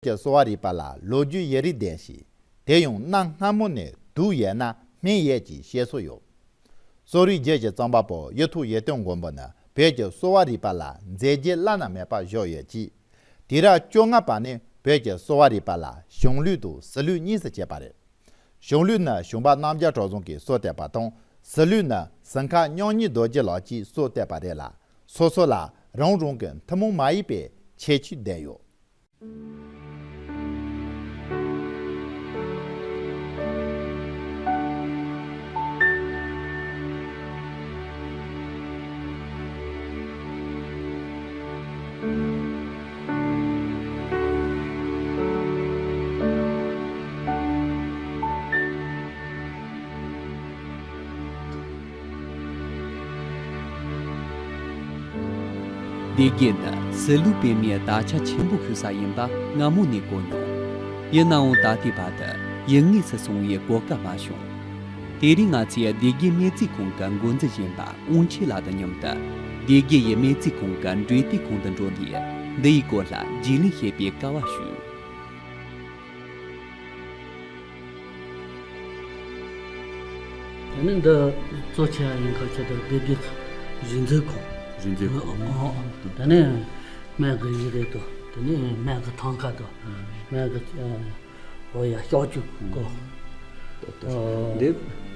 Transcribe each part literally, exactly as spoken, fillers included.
ཀྱི་གསོ་བ་རིག་པ་ལ་ལོ་རྒྱུས་ཡུན་རིང་ལྡན་ཞིང་། དེ་ཡང་གནའ་སྔ་མོ་ནས་དུག་ཡོད་ན་སྨན་ཡོད་ཅེས་བཤད་སྲོལ་ཡོད། གསོ་རིག་རྒྱུད་ཀྱི་རྩོམ་པ་པོ་གཡུ་ཐོག་ཡེ་ཏོ་མགོན་པོ་ནི་བོད་ཀྱི་གསོ་བ་རིག་པ་ལ་མཛད་རྗེས་བླ་ན་མེད་པ་བཞག་ཡོད་ཅིང་། དུས་རབས་བཅོ་ལྔ་པ་ནས་བོད་ཀྱི་གསོ་བ་རིག་པ་ལ་གཞུང་ལུགས་དང་ཟུར་ལུགས་གཉིས་སུ་ཕྱེ་བ་རེད། གཞུང་ལུགས་ནི་གཞུང་པ་རྣམ་རྒྱལ་གྲགས་བཟང་གིས་སྲོལ་བཏོད་པ་དང་། ཟུར་ལུགས་ནི་ཟུར་མཁར་མཉམ་གཉིས་རྡོ་རྗེ་ལགས་ཀྱིས་སྲོལ་བཏོད་པ་རེད་ལ། སོ་སོ་ལ་རང་རང་གི་ཐུན་མོང་མ་ཡིན་པའི་ཁྱད་ཆོས་ལྡན་ཡོད། སྡེ་དགེ་ནི་ཟི་ལིང་པདྨའི་དར་ཆ་ཆེན་པོ་ཤོར་ས་ཡིན་པ་སྔ་མོ་ནས་གོ་མྱོང་། ཡིན་ནའང་ད་ལྟའི་བར་དུ་ཡུལ་དངོས་སུ་སོང་བའི་གོ་སྐབས་མ་བྱུང་། དེ་རིང་ང་ཚོས་སྡེ་དགེ་སྨན་རྩིས་ཁང་གི་འགོ་འཛིན་གཞོན་པ་དབང་ཆེན་ལགས་དང་མཉམ་དུ་སྡེ་དགེ་ཡི་སྨན་རྩིས་ཁང་གི་འབྲེལ་ཡོད་ཁང་དུ་འགྲོ་ནས་འདི་ཡི་སྐོར་ལ་རྒྱུས་ལོན་བྱེད་པའི་སྐལ་བ་ཞུས། དེ་ནས་འདི་གཙོ་ཆེ་བ་ཡིན་ཁ་ཆེ་དང་སྡེ་དགེ་རིག་མཛོད་ཁང་། རིག་མཛོད་ཁང་། ཨོ། དེ་ནས་སྨན་གྱི་ཡི་གེ་དང་དེ་ནས་སྨན་གྱི་ཐང་ཀ་དང་སྨན་གྱི་ཨོ་ཡ་ཤོག་ཅིག་གོ། ཨོ། འདི་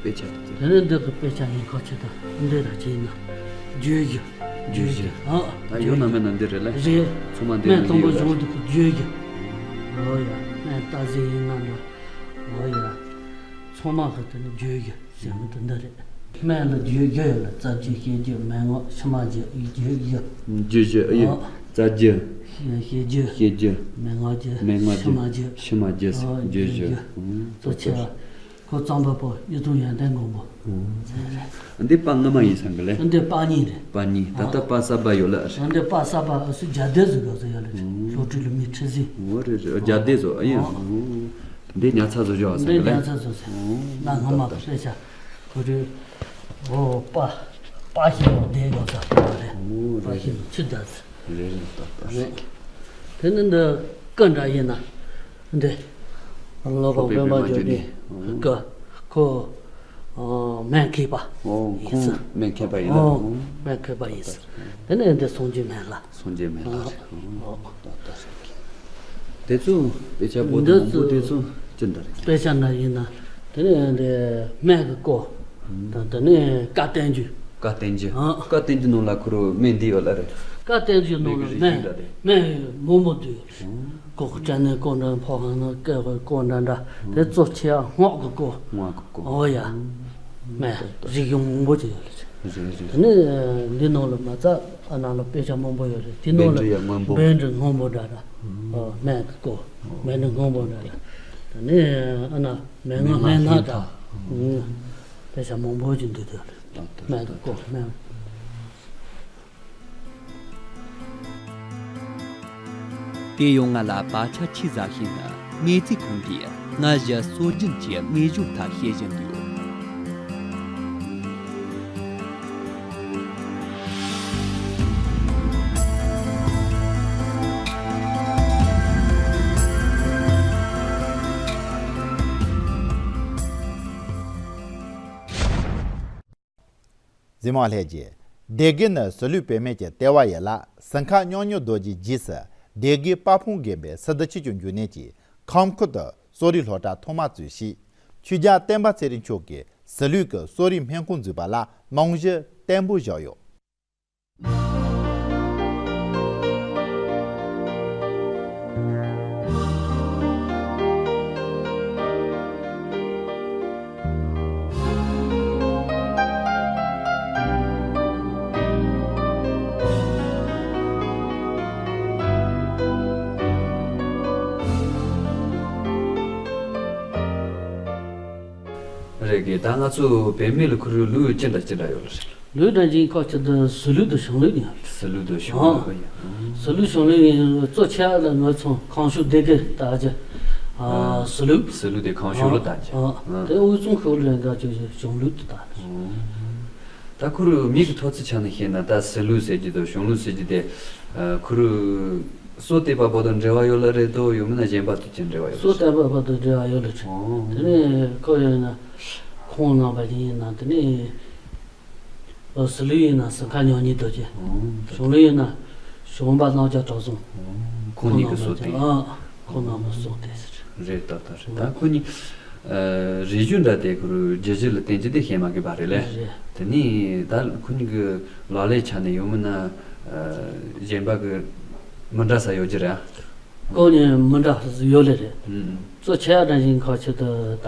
དཔེ་ཆ་དེ། དེ་ནས་འདི་གི་དཔེ་ཆ་ཡིན་ཁ་ཆེ་དང་འདི་ར་ཅིག་ཡིན་ན་བརྗོད་གཞི། བརྗོད་གཞི། ཨ། ད་ཡོད་ན་མེད་ན་འདི་རེད་ལ། རེད། ཚང་མ་འདི་སྨན་ནང་དང་པོ་ཡོད་ལ། གཞུང་དུ་བརྗོད་གཞི། ཨོ་ཡ། སྨན་རྟགས་གཞི་ཡིན་ན་འདྲ། ཨོ་ཡ། ཚང་མ་གི་དེ་ནི་བརྗོད་གཞི་ཟེར་མི་དེ་འདི་རེད། སྨན་ལ་བརྗོད་གཞི་ཡོད་ལ། རྩ་རྒྱུད། བཤད་རྒྱུད། མན་ངག་ཕྱི་མ་རྒྱུད། བརྗོད་གཞི། བརྗོད་གཞི། ཨ་ཡོད། རྩ་རྒྱུད། བཤད་རྒྱུད། བཤད་རྒྱུད། མན་ངག་རྒྱུད། མན་ངག་རྒྱུད། ཕྱི་མ་རྒྱུད། ཕྱི་མ་རྒྱུད། ཨ་བརྗོད་གཞི། བརྗོད་གཞི། ཨུམ། གཙོ་ཆེ་བ། ཁོ་རྩོམ་པ་པོ་གཡུ་ཐོག་ཡོན་ཏན་མགོན་པོ། ཨུམ། འདི་པ་སྔ་མ་ཡིན་ས་གི་ལེ། འདི་པ་གཉིས་རེད། པ་གཉིས། ད་ལྟ་པ་གསར་པ་ཡོད་ལ། འདི་པ་གསར་པ་ཨ་སུ་རྒྱ་སྡེ་ཟིག་ཡོད་ས་ཡོད་ལ། ཨུམ། ལྷོ་སྤྲུལ་ལུ་མི་ཁྲི་ཟིན། འོ་རེད་རེད། རྒྱ་སྡེ་ཟོ་ཨ་ཡིན། ཨོ། འདི་ཉར་ཚགས་བཟོ་བྱ་བ་འདི་ཟེར་ཉར་གི་ལེ། ཚགས་བཟོ་ཟེར། ཨོ། གནའ་སྔ་མ་གི་དཔེ་ཆ་ཁོ་རེ། ཨོ་པ། པ་ཞིག་ལ་བསྡད་ཡོད་ས་ཁོ་རེ། ཨོ་པ་རེད་ཞིག་རེད། ཆུ་ཟླ་ཟེར། རེད་རེད། ཏག་ཏག་རེད། དེ་ནི་འདི་ཀ་འདྲ་ཡིན་ན། འདི་ལོ་ཁོ་པའི་པདྨ་འབྱུང་གནས་ཀ་ཁོ། ཨོ་སྨན་མཁས་པ་ཨོ་ཡིན་ཁོང་ས། སྨན་མཁས་པ་ཡིན་ལ། ཨོ་ཨོ་སྨན་མཁས་པ་ཡིན་ས། དེ་ནི་འདི་སངས་རྒྱས་སྨན་བླ། སངས་རྒྱས་སྨན་བླ་རེད། ཨོ། ཏག་ཏག་རེད། དེ་ཚོ་དཔེ་ཆ་པོ་དེ་འདི་མང་པོ་དེ་ཚོ་ཅི་འདྲ་རེད། དཔེ་ཆ་འདྲ་ཡིན་ན་དེ་ནི་འདི་སྨན་གྱི་སྐོར་དང་དེ་ནི་བཀའ་བསྟན་འགྱུར། བཀའ་བསྟན་འགྱུར། ཨ། བཀའ་བསྟན་འགྱུར་ནང་ལ་ཁོ་རང་སྨན་འདི་ཡོད་ལ་རེད། བཀའ་བསྟན་འགྱུར་ནང་ལ་སྨན་སྨན་མང་པོ་འདུས་ཡོད་རེད། ཨོ། ཁོ་གི་སྐྲན་ནད་སྐོར་འདྲ། ཕོ་ཁ་ནད་སྐོར་སྐོར་འདྲ་འདྲ། དེ་གཙོ་ཆེ་བ་སྔགས་ཀྱི་སྐོར། སྔགས་ཀྱི་སྐོར། ཨོ་ཡ། སྨན་རིགས་ཡོང་མང་པོ་ཅིག་ཡོད་རེད། རེད་རེད། དེ་ནས་འདི་ནང་ལ་མ་རྩ་ཨ་ནང་ལ་དཔེ་ཆ་མང་པོ་ཡོད་རེད། དེ་ནང་ལ་བཻ་ཌཱི་ཡ་སྔོན་པོ། བཻ་ཌཱི་སྔོན་པོ་འདྲ་འདྲ། ཨོ་སྨན་གྱི་སྐོར། སྨན་གྱི་སྔོན་པོ་འདྲ་འདྲ། དེ་ནས་ཨ་ན་མན་ངག་སྨན་སྣ་དང་། ཨོ་དཔེ་ཆ་མང་པོ་ཅིག་འདུས་ཡོད་རེད། སྨན་གྱི་སྐོར་སྨན། དེ་ཡང་ང་ལ་བག་ཆགས་ཆེ་ས་ཞིག་ནི་སྨན་རྩིས་ཁང་གིས་སྔ་གཞུག་སྲོལ་རྒྱུན་གྱི་སྨན་གཞུང་ཐད་བཤད་བཞིན་འདུག། གཟིགས་མོ་བ་ལྷན་རྒྱས། སྡེ་དགེ་ནི་ཟི་ལིང་བོད་སྨད་ཀྱི་ལྟེ་བ་ཡིན་ལ། ཟུར་མཁར་མཉམ་གཉིས་རྡོ་རྗེའི་རྗེས་སུ་སྡེ་དགེ་དཔལ་སྤུངས་དགོན་པའི་སི་ཏུ་ཆོས་ཀྱི་འབྱུང་གནས་ཀྱིས་ཁམས་ཁུལ་དུ་གསོ་རིག་སློབ་གྲྭ་ཐོག་མ་བཙུགས་ཤིང་། ཆོས་རྒྱལ་བསྟན་པ་ཚེ་རིང་མཆོག་གིས་ཟི་ལིང་གི་གསོ་རིག་སྨན་ཁང་འཛུགས་པ་ལ་རྨང་གཞི་བརྟན་པོ་བཞག་ཡོད། རེད་གི། ད་ང་ཚོ་བོད་སྨད་ལ་ཁུ་རུ་ལུགས་ཅི་འདྲ་ཅི་འདྲ་ཡོད་ལ་རེད། ལུགས་འདྲ་ཅིག་ཁ་ཆེ་ད་ཟི་ལིང་དང་གཞུང་ལུགས་ཡིན། ཟི་ལིང་དང་གཞུང་ལུགས་ཡིན། ཟི་ལིང་གཞུང་ལུགས་ཡིན། གཙོ་ཆེ་བ་ལ་ང་ཚོ་ཁམས་ཕྱོགས་སྡེ་དགེ་ད་ཅི། ཨ། ཟི་ལིང་། ཟི་ལིང་དེ་ཁམས་ཕྱོགས་ལ་ད་ཅི། ཨ། དེ་དབུས་གཙང་ཁུལ་ལ་ད་ཅི་གཞུང་ལུགས་དེ་ད། ད་ཁུ་རུ་མིང་གི་ཐོག་ཚིག་ཆ་ནས་བཤད་ན་ད་ཟི་ལིང་ཟེར་གྱི་དང་གཞུང་ལུགས་ཟེར་གྱི་དེ། ཨ། ཁུ་རུ། སོ་བརྟད་པ་པོ་དང་འབྲེལ་བ་ཡོད་ལ་རེད་དོ། ཡོད་མིན་ན་གཞན་པ་དུ་ཅན་འབྲེལ་བ་ཡོད་ལ། སོ་བརྟད་པ་པོ་དང་འབྲེལ་བ་ཡོད་ལ་རེད། ཨོ། དེ་ནས་ཁོ་ཡོད་ན་ཁོང་རྣམ་པ་ཡིན་ན་དེ་ནས་ཨོ་ཟི་ལུ་ཡིན་ན་སེང་ཁ་མྱ་ངན་རྡོ་རྗེ། ཨོ། གཞུང་ལུ་ཡིན་ན་གཞུང་པ་རྣམ་རྒྱལ་གྲགས་བཟང་། ཁོང་གཉིས་ཀྱི་སོ་བརྟད། ཨ། ཁོང་རྣམ་པ་སོ་བརྟད་ཟེར། རེད། ད་ད་རེད། ད་ཁོ་གཉིས། ཨ། རིགས་རྒྱུད་འདྲ་དེ་ཁོ་རང་རྒྱུད་རྒྱུད་ལ་བརྟེན་རྒྱུ་དེ་ཤེས་མ་དགོས་པ་རེད་ལེ། རེད། དེ་ནས་ད་ཁོ་གཉིས་ཀྱི་ལག་ལེན་ཆ་ནས་ཡོད་མིན་ན། ཨ། གཞན་པ་གི་མི་འདྲ་ས་ཡོད་རྒྱུ་རེད། ཁོ་གཉིས་མི་འདྲ་ས་ཡོད་ལེ་རེད། ཨུམ། གཙོ་ཆེ་བ་འདྲ་ཡིན་ཁ་ཆེ་ད་ད།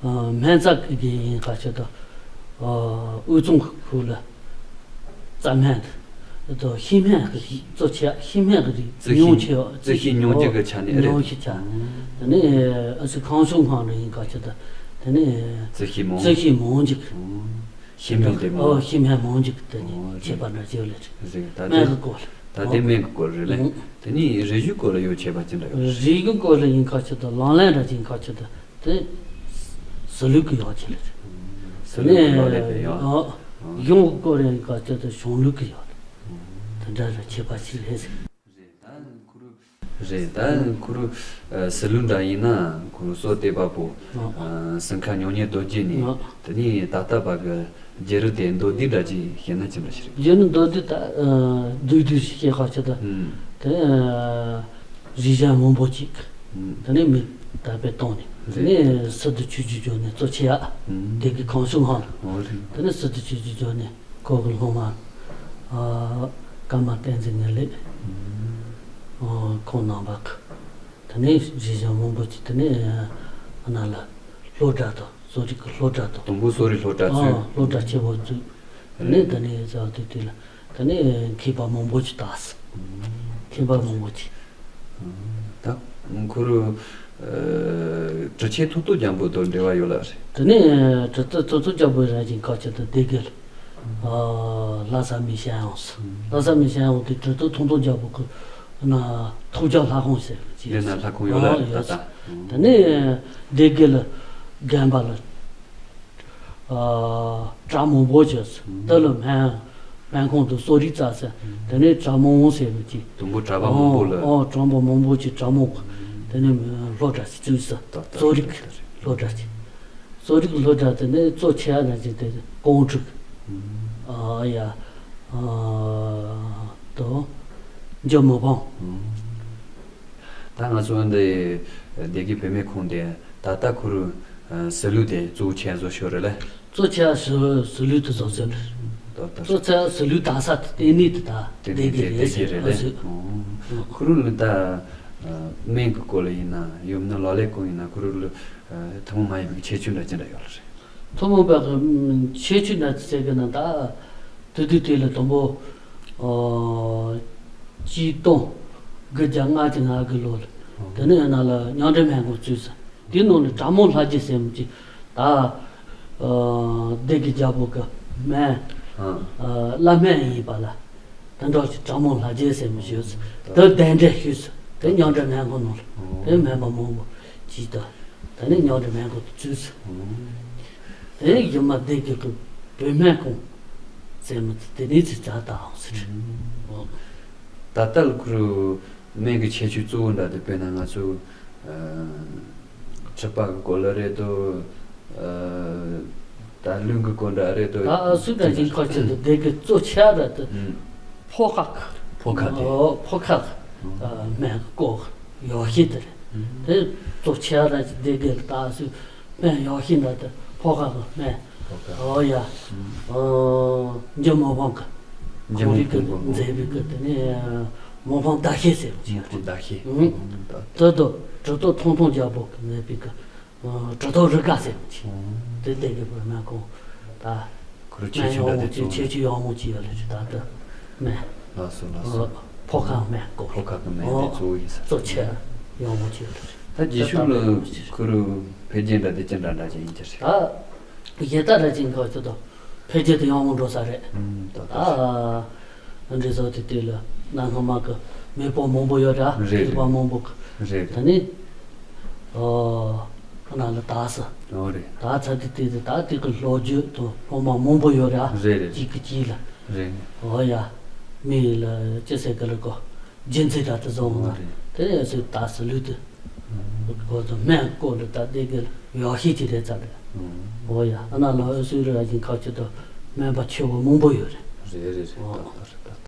ཨ། སྨན་རྩ་གི་ཡིན་ཁ་ཆེ་ད། ཨ། དབུས་གཙང་ཁུལ་ལ། རྩྭ་སྨན་དང་། ཤིང་སྨན་གྱི་རིགས་གཙོ་ཆེ་བ། ཤིང་སྨན་གྱི་རིགས་རྩི་ཤིང་ཉུང་ཆེ་བ། རྩི་ཤིང་ཉུང་རྒྱུ་གི་ཆ་ནས་རེད། ཉུང་ཤས་ཆ། དེ་ནས་ཨ་སི་ཁམས་གསུམ་ཁམས་རེ་ཡིན་ཁ་ཆེ་ད། དེ་ནས་རྩི་ཤིང་མང་། རྩི་ཤིང་མང་རྒྱུ་གི། ཤིང་སྨན་དེ་མང་། ཨོ། ཤིང་སྨན་མང་རྒྱུ་གི་དེ་ནས་ཨོ། ཁྱད་པར་འདྲ་ཅིག་ཡོད་ལེ་རེད། རེད། ད་སྨན་དེ་གི་སྐོར་ལ། ད་དེ་སྨན་གི་སྐོར་རེད་ལེ། ཨུ། དེ་ནས་རིགས་རྒྱུད་སྐོར་ལ་ཡོད་ཁྱད་པར་ཅི་འདྲ་ཡོད། རིགས་རྒྱུད་སྐོར་ལ་ཡིན་ཁ་ཆེ་ད། ལག་ལེན་འདྲ་ཅིག་ཡིན་ཁ་ཆེ་ད། དེ་ཟི་ལུ་གི་ཡོད་ཆེ་ལེ་རེད། ཟི་ལུ་གི་ལག་ལེན་དེ་ཡོད། ཨ། གཞུང་གི་སྐོར་ཡིན་ཁ་ཆེ་ད་གཞུང་ལུགས་ཀྱི་ཡོད་རེད། དེ་འདྲ་ར་ཁྱད་པར་ཞིག་རེད། རེད། ད་ཁོ་རུ། རེད། ད་ཁོ་རུ། ཨ། ཟི་ལུ་འདྲ་ཡིན་ན་ཁོ་རུ་སོ་བརྟད་པ་པོ། ཨ། སེང་ཁ་མྱ་ངན་རྡོ་རྗེ་ནས། ཨ། དེ་ནས་ད་ལྟ་བར་གི་རྒྱུད་རིགས་དེ་མདོར་བསྡུས་འདྲ་ཅིག་བཤད་ན་ཅི་འདྲ་ཞིག་རེད། རྒྱུད་རིགས་མདོར་བསྡུས་ད། ཨ། བསྡུས་བསྡུས་ཤིག་བཤད་ཁ་ཆེ་ད། ཨུམ། དེ། ཨ། རིགས་ཞེན་མང་པོ་ཅིག། ཨུམ། དེ་ནས་མི་དར་སྤེལ་བཏང་ནས། དེ་ནས་སི་ཏུ་ཆོས་རྗེ་འབྱོར་ནས་གཙོ་ཆེ་ཡ། ཨུམ། སྡེ་དགེ་ཁམས་གསུམ་ཧང་། ཨོ་རེད། དེ་ནས་སི་ཏུ་ཆོས་རྗེ་འབྱོར་ནས་ཁོ་གི་སློབ་མ། ཨ། ཀརྨ་བསྟན་འཛིན་ངེས་ལེགས། ཨུམ། ཨ། ཁོང་རྣམ་པ་གི། དེ་ནས་རིགས་ཞེན་མང་པོ་ཅིག། དེ་ནས་ཨ་ན་ལ་སློབ་གྲྭ་དང་། གསོ་རིག་གི་སློབ་གྲྭ་དང་། དང་པོ་གསོ་རིག་སློབ་གྲྭ་བཙུགས། ཨ། སློབ་གྲྭ་ཆེན་པོ་བཙུགས། དེ་ནས་དེ་ནས་ཟ་དུས་དེ་ལ་དེ་ནས་མཁས་པ་མང་པོ་ཅིག་བཏགས། མཁས་པ་མང་པོ་ཅིག། ད་ཁོ་རུ། ཨ། གྲུབ་ཆེན་ཐུབ་རྟོག་རྒྱལ་པོ་དང་འབྲེལ་བ་ཡོད་ལ་རེད། དེ་ནས་གྲུབ་ཐོབ་ཐུབ་རྟོག་རྒྱལ་པོ་རང་བཞིན་ཁ་ཆེ་དང་སྡེ་དགེ་ལ། ཨ། ལྷ་ས་མི་ཤེས་ཡོང་སོང་། ལྷ་ས་མི་ཤེས་ཡོང་དེ་གྲུབ་ཐོབ་ཐུབ་རྟོག་རྒྱལ་པོ་གི་ན་ཐུགས་རྒྱལ་ལྷ་ཁང་ཟེར་བ་ཅིག། དེ་ན་ལྷ་ཁང་ཡོད་ལ་རེད། ཨ། ད་ཡོད་ད། སོང་། དེ་ནས་སྡེ་དགེ་ལ་དགོན་པ་ལ། ཨ། གྲྭ་མང་པོ་བྱས་སོང་། དེ་ལ་སྨན། སྨན་ཁང་དུ་གསོ་རིག་རྩ་ཟེར། དེ་ནས་གྲྭ་མང་པོ་ཟེར་བ་ཅིག། དུམ་བུ་གྲྭ་པ་མང་པོ་ལ། ཨོ། གྲྭ་པ་མང་པོ་ཅིག། གྲྭ་མང་པོ། དེ་ནས་སློབ་གྲྭ་ཅིག་བཙུགས་སོང་། གསོ་རིག་སློབ་གྲྭ་ཅིག། གསོ་རིག་སློབ་གྲྭ་དེ་ནས་གཙོ་ཆེ་བ་ན་ཅིག་དེ་ཀོང་ཀྲིག། ཨ་ཡ། ཨ། དང་། འཇུ་མི་ཕམ། ད་ང་ཚོ་འདི་སྡེ་དགེ་བུད་མེད་ཁང་དེ་ད་ལྟ་ཁོ་རུ་ཟི་ལུ་དེ་གཙོ་ཆེ་བཟོ་ཤོར་རེད་ལེ། གཙོ་ཆེ་ཟི་ཟི་ལུ་དེ་བཟོ་ཟི་ལུ། ད་ད་གཙོ་ཆེ་ཟི་ལུ་དར་ས་དེ་ལྟེ་གནས་དེ་ད་སྡེ་དགེ་རེད་ཟེར། ཨ་ཟེར། ཁོ་རུ་ལ་ད་སྨན་གི་སྐོར་ལ་ཡིན་ན་ཡོད་ན་ལག་ལེན་སྐོར་ཡིན་ན་ཁོ་རུ་ལ་ཐུན་མོང་མ་ཡིན་པའི་ཁྱད་ཆོས་འདྲ་ཅི་འདྲ་ཡོད་ལ་རེད། ཐུན་མོང་བ་གི་ཁྱད་ཆོས་འདྲ་ཅི་ཟེར་གི་ན་ད། དེ་དུས་དེ་ལ་དང་པོ། ཨ། གཅིག་སྟོང་དགུ་བརྒྱ་ལྔ་བཅུ་ང་དགུ་ལོ་ལ། དེ་ནས་ཡང་ན་ལ་མཉམ་འབྲེལ་སྨན་ཁང་བཙུགས་སོང་། དེའི་ནང་ལ་གྲྭ་མང་ལྷ་རྗེ་ཟེར་མི་ཅིག་ད། ཨ། སྡེ་དགེ་རྒྱལ་པོ་གི་སྨན། ཨ། བླ་སྨན་ཡིན་པ་ལ། དེ་འདྲ་ཞིག་གྲྭ་མང་ལྷ་རྗེ་ཟེར་མི་ཞིག་ཡོད་ཟེར། དེ་གདན་འདྲེན་ཞུས་སོང་། དེ་མཉམ་འབྲེལ་སྨན་ཁང་ནང་ལ། དེ་སྨན་པ་མང་པོ་ཅིག་ད། དེ་ནས་མཉམ་འབྲེལ་སྨན་ཁང་དུ་བཙུགས་སོང་། དེ་ནས་གཞི་མ་སྡེ་དགེ་གི་བུད་སྨན་ཁང་ཟེར་མི་དེ་ནས་ཚུར་བཙུགས་བཏང་ཟེར། ད་ལྟ་ལ་ཁོ་རུ་སྨན་གྱི་ཁྱད་ཆོས་གཙོ་བོ་འདྲ་དེ་དཔེར་ན་ང་ཚོ། ཨ། མཁྲིས་པ་གི་སྐོར་ལ་རེད་དོ། ཨ། ད་རླུང་གི་སྐོར་འདྲ་རེད་དོ། ད་སུ་འདྲ་ཞིག་ཁ་ཆེ་དུ་སྡེ་དགེ་གཙོ་ཆེ་ར་དུ། ཕོ་ཁ་གི། ཕོ་ཁ་དེ། ཨོ། ཕོ་ཁ་གི་སྨན་གི་སྐོར་ཡག་ཤོས་དེ་རེད། དེ་གཙོ་ཆེ་ར་སྡེ་དགེ་ལ་ད་སུ་སྨན་ཡག་ཤོས་འདྲ་དུ་ཕོ་ཁ་གི་སྨན། ཕོ་ཁ། ཨོ་ཡ། འཇུ་མི་ཕམ་གི། འཇུ་མི་ཕམ་གི། མཛད་པའི་གི་དེ་ནས་མི་ཕམ་ཟླ་ཤས་ཟེར་བ་ཅིག། མི་ཕམ་ཟླ་ཤས། ད་དུ་གྲུབ་ཐོབ་ཐང་སྟོང་རྒྱལ་པོ་གི་མཛད་པའི་གི། གྲུབ་ཐོབ་རི་དགའ་ཟེར་བ་ཅིག། དེ་སྡེ་དགེ་བུད་མེད་ཁང་ད། ཁོ་རུ་ཁྱད་ཆོས་འདྲ་དེ་གཙོ་བོ་ཡིན། ཁྱད་ཆོས་ཡག་མོ་ཅིག་ཡོད་ལེ་རེད་ད་ལྟ། སྨན། ལགས་སོ་ལགས་སོ། ཕོ་ཁ་སྨན་སྐོར། ཕོ་ཁ་གི་སྨན་དེ་གཙོ་བོ་ཡིན་ས། གཙོ་ཆེ་ཡག་མོ་ཅིག་ཡོད་ལེ་རེད། ད་རྗེས་ཕྱོགས་ལ་ཁོ་རུ་འཕེལ་རྒྱས་འདྲ་དེ་ཅི་འདྲ་འདྲ་ཅིག་ཡིན་གྱི་རེད། ད་གཞི་རྟ་ར་ཅིག་ག་ཅི་དང་འཕེལ་རྒྱས་དེ་ཡག་མོ་འགྲོ་ས་རེད། ད་ད། འདྲེ་ཟོ་དེ་དུས་ལ་གནའ་སྔ་མ་གི་མེས་པོ་མང་པོ་ཡོད་ར། རེད། མཁས་པ་མང་པོ་གི། རེད། ད་ནི། ཨོ། ཁོ་ན་ལ་དག་ས། ཨོ་རེད། དག་ཚར་དུས་དེ་དུས་ད་དེ་གི་ལོ་རྒྱུས་དང་སློབ་མ་མང་པོ་ཡོད་ར། རེད་རེད། གཅིག་གི་གཅིག་ལ། རེད། ཨོ་ཡ། མི་ལ་ཅི་ཟེར་གི་ལ་གོ། རྒྱུན་འཛིན་ར་དུ་བཟོ་འོང་ན་དེ་ཨེ་སུ་ད་སུ་ལུས་དུ་གོ་དུ་སྨན་བཀོལ་ལུ་ད་དེ་གི་ཡོ་ཤི་ཅི་རེད་ཙ་རེད། འོ་ཡ་ཨ་ན་ལ་ཨེ་སུ་ར་ཡིན་ཁ་ཆུ་དུ་སྨན་པ་ཆེ་བོ་མང་པོ་ཡོད་རེད། རེད་རེད་རེད། ཨོ། ད་ད་རེད་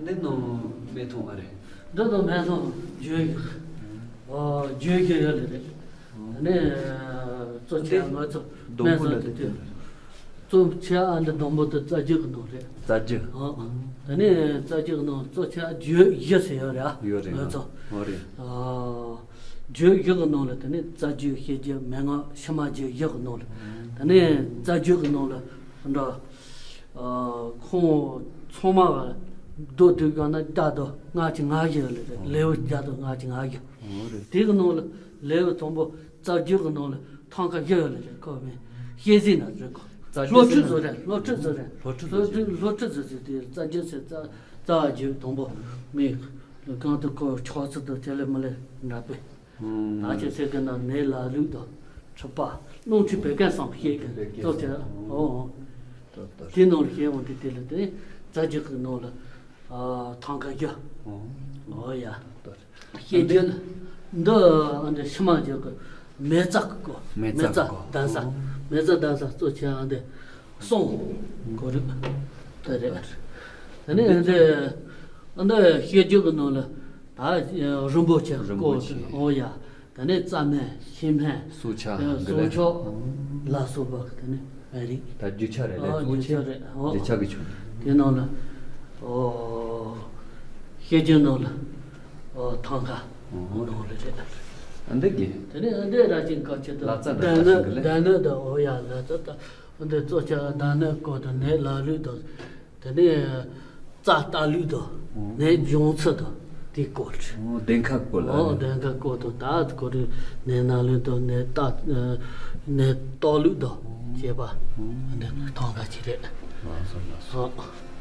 ད། འདི་ནང་སྨན་ཐུང་ཨ་རེད། འདི་ནང་སྨན་ཐུང་བརྗོད་ཡིག་ཨོ་བརྗོད་ཡིག་ཡོད་ལེ་རེད། ཨོ། ནས་གཙོ་ཆེ་ང་ཚོ་སྡོང་པོ་ལ་སྨན་ཟ་དུས་དེ་གཙོ་ཆེ་ཨ་འདི་སྡོང་པོ་དེ་རྩ་རྒྱུ་གི་ནང་རེད། རྩ་རྒྱུ། ཨོ། དེ་ནས་རྩ་རྒྱུ་གི་ནང་གཙོ་ཆེ་བརྗོད་ཡིག་ཟེར་ཡོད་རེད་ཨ། ཡོད་རེད་ང་ཚོ། ཨོ་རེད། ཨོ། བརྗོད་ཡིག་གི་ནང་ལ་དེ་ནས་རྩ་རྒྱུ་བཤད་རྒྱུ་མན་ངག་ཕྱི་མ་བརྗོད་ཡིག་གི་ནང་ལ་དེ་ནས་རྩ་རྒྱུ་གི་ནང་ལ་འདྲ། ཨ་ཁོང་ཚང་མ་ག་རྡོ་དུས་གང་ན་རྒྱ་དོ་ང་ཅི་ང་ཞིག་ལེ་རེད། ལེའུ་རྒྱ་དོ་ང་ཅི་ང་ཞིག་ཨོ་རེད། དེ་གི་ནང་ལ་ལེའུ་དང་པོ་རྩ་རྒྱུད་ཀྱི་ནང་ལ་ཐང་ཀ་བཞི་ཡོད་ལེ་རེད། ཁོ་མིན་ཤེས་ཟིན་ན་རེད་ཁོ། རྩ་རྒྱུད་སློབ་ཁྲིད་ཟེར་ན་བཟོ་རེད། སློབ་ཁྲིད་ཟེར་རེད། སློབ་ཁྲིད་བཟོ་སློབ་ཁྲིད་རེད། སློབ་ཁྲིད་ཟེར་ཟེར་དེ་རྩ་རྒྱུད་ཟེར་རྩ་རྩ་བ་རྒྱུད་དང་པོ་མིན་གང་དུ་ཁོ་ཆོག་ཚུལ་དུ་དེ་ལས་མི་ལས་འདྲ་པས། ད་ཁྱེད་ཚེ་གི་ན་ནད་ལ་ལུག་དང་གྲུབ་པ་རླུང་མཁྲིས་བད་ཀན་སོགས་ཤེས་ཀྱི་བད་ཀན་ཐོབ་ཆེ། སོགས་ཨོ་ཨོ། ཏོ་ཏོ། དེ་ནང་ལ་ཤེས་འོང་དུས་དེ་ལ་དེ་རྩ་རྒྱུད་ཀྱི་ནང་ལ་ཨ་ཐང་ཀ་རྒྱུ། ཨོ། ཨོ་ཡ། ཏོ་ཏོ། ཤེས་རྒྱུད་འདི་ཨ་འདི་ཕྱི་མ་རྒྱུད་ཀྱི་མེ་བཙའ་གི་སྐོར། མེ་བཙའ་མེ་བཙའ་གི་སྐོར། གདན་ས། ཨོ། མེ་བཙའ་གདན་ས་གཙོ་ཆེ་ཨ་འདི། སོང་གོ་རིག་དེ་རེད། དེ་ནས་འདི་འདི་ཤེས་རྒྱུད་ཀྱི་ནང་ལ་ད་རིན་པོ་ཆེ་རིན་པོ་ཆེ། ཨོ་ཡ། དེ་ནས་རྩ་སྨན་ཤིང་སྨན་སྲོག་ཆགས་འདི་སྲོག་ལ་ཆགས་ལ་སོགས་པ་དེ་ནས་སྨན་རིགས། ད་རྒྱུ་ཆ་རེད་ལས་ཨོ་གཙོ་རྒྱུ་ཆ་ཆེ་རེད། ཨོ་རྒྱུ་ཆ་གི་ཆུ། དེ་ནང་ལ་ཨོ་ཤེས་རྒྱུད་ནང་ལ་ཨོ་ཐང་ཀ་ཨོ་ནང་ལ་རེད། འདི་གི་དེ་ནས་འདི་ར་ཅིང་ཀ་ཆེ་ད་ལ་རྩ་འདི་ལྡན་ནད་ལ་ལྡན་ནད་ད་ཨོ་ཡ་ལ་རྩ་ད། འདི་གཙོ་ཆེ་ཟླ་ནད་སྐོར་དང་ནད་ལ་ལུག་དང་། དེ་ནས་རྩ་ལྟ་ལུགས་དང་ནད་འབྱུང་ཚུལ་དང་དེའི་སྐོར། ཨོ་གདན་ཁ་སྐོར་ལ་ཨོ་ནི། གདན་ཁ་སྐོར་དང་ད་སྐོར་ནད་ན་ལུགས་དང་ནད་ལྟ་ནད་ལྟ་ལུགས་དང་བཅས་པ་འདི་ཐང་ཀ་ཅིག་རེད། ལགས་སོ་ལགས་སོ། ཨོ།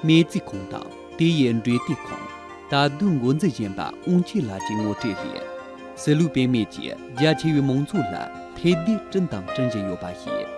སྨན་རྩིས་ཁང་དང་དེ་ཡི་འབྲེལ་ཡོད་ཁང་། ད་དུང་འགོ་འཛིན་གཞོན་པ་དབང་ཆེན་ལགས་ཀྱི་ངོ་སྤྲོད་རེད། སི་ལུ་བོད་སྨན་གྱིས་རྒྱ་ཆེ་བའི་མང་ཚོགས་ལ་ཕན་བདེ་བསྐྲུན་དང་བསྐྲུན་བཞིན་ཡོད་པ་ཞིག